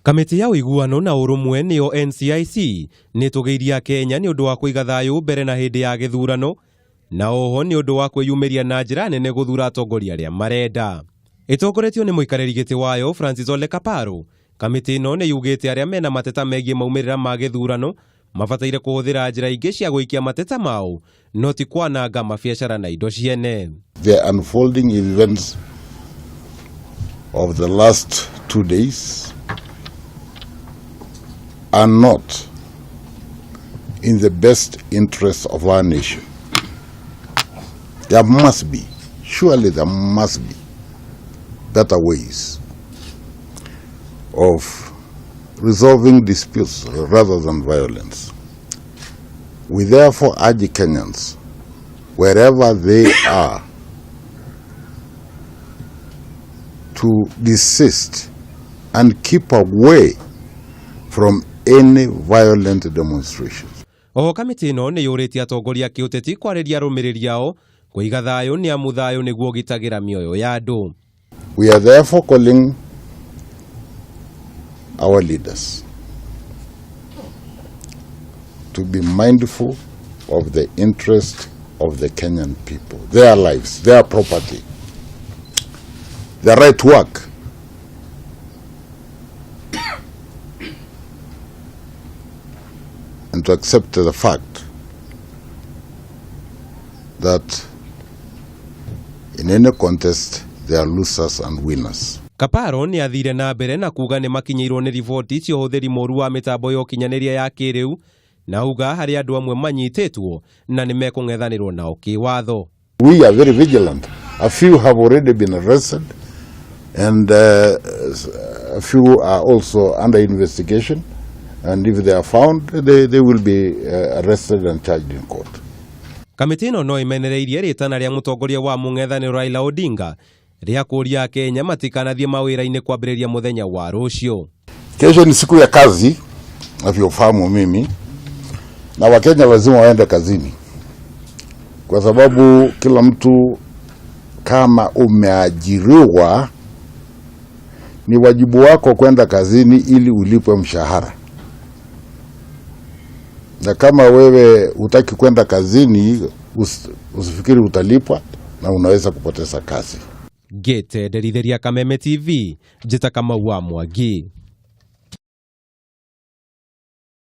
Kamĩtĩ ya ũiguano na ũrũmwe nĩyo NCIC nĩ ĩtũgĩirie Akenya nĩ ũndũ wa kũiga thayũ mbere na hĩndĩ ya gĩthurano na oho nĩ ũndũ wa kwĩyumĩria na njĩra nene gũthura atongoria arĩa marenda. Ĩtongoretio nĩ mũikarĩri gĩtĩ wayo Francis Ole Kaparo, kamĩtĩ ĩno nĩ yugĩte arĩa mena mateta megiĩ maumĩrĩra ma gĩthurano mabataire kũhũthĩra njĩra ingĩ cia gũikia mateta mao no ti kwananga mabiacara na indo ciene. The unfolding events of the last 2 days are not in the best interest of our nation. There must be, surely there must be better ways of resolving disputes rather than violence. We therefore urge Kenyans, wherever they are, to desist and keep away from any violent demonstrations. Oho kamĩtĩ ĩno nĩ yũrĩtie atongoria a kĩũteti kwarĩria arũmĩrĩri ao kũiga thayũ nĩ amu thayũ nĩguo ũgitagĩra mĩoyo ya andũ. We are therefore calling our leaders to be mindful of the interest of the Kenyan people, their lives, their property, their right to work. And to accept the fact that in any contest there are losers and winners. Kaparo nĩ athire na mbere na kuga nĩ makinyĩirwo nĩ riboti cia ũhũthĩri mũru wa mĩtambo ya ũkinyanĩria ya kĩrĩu na auga harĩ andũ amwe manyitĩtwo na nĩ mekũng'ethanĩrwo nao kĩwatho. We are very vigilant. A few have already been arrested and a few are also under investigation, and if they are found, they will be arrested and charged in court. Kamĩtĩ ĩno no ĩmenereirie rĩtana rĩa mũtongoria wa mũng'ethanĩro Raila Odinga rĩa kũũria Akenya matikanathiĩ mawĩra-inĩ kwambĩrĩria mũthenya wa rũciũ. Kesho ni siku ya kazi, navyofahamu mimi, na Wakenya lazima waende kazini, kwa sababu kila mtu kama umeajiriwa ni wajibu wako kwenda kazini ili ulipwe mshahara, na kama wewe hutaki kwenda kazini usifikiri utalipwa na unaweza kupoteza kazi. Ngĩte nderithĩria Kameme TV, njĩta Kamau wa Mwangi.